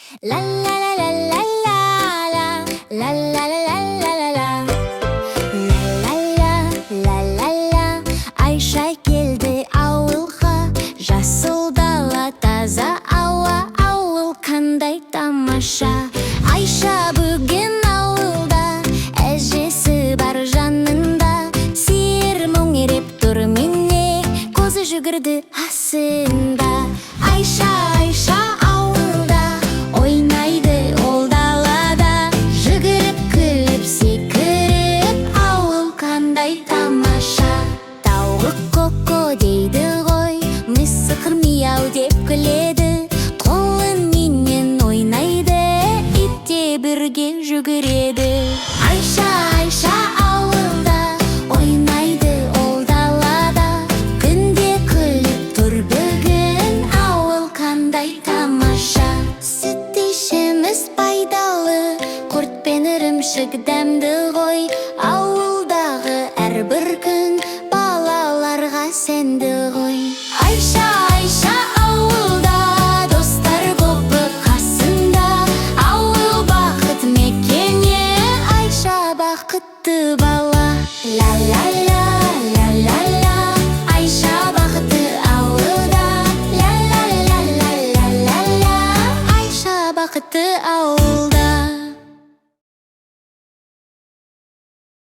Ла ла ла ла ла ла ла ла ла ла ла ла ла ла ла ла ла ла. Айша келді ауылға. Жасыл дала, таза ауа, ауыл қандай тамаша! Айша бүгін ауылда, әжесі бар жанында. Сиыр мөңіреп тұр міне, қозы жүгірді қасында. Айша, Айша ауылда, ойнайды ол далада. Жүгіріп, күліп, секіріп, ауыл қандай тамаша! Тауық коко дейді ғой, мысық мияу деп күледі. Құлынменен ойнайды, ит те бірге жүгіреді. Айша, Айша ауылда, ойнайды ол далада. Күнде күліп тұр бүгін, ауыл қандай тамаша! Сүт ішеміз, пайдалы, құрт пен ірімшік дәмді.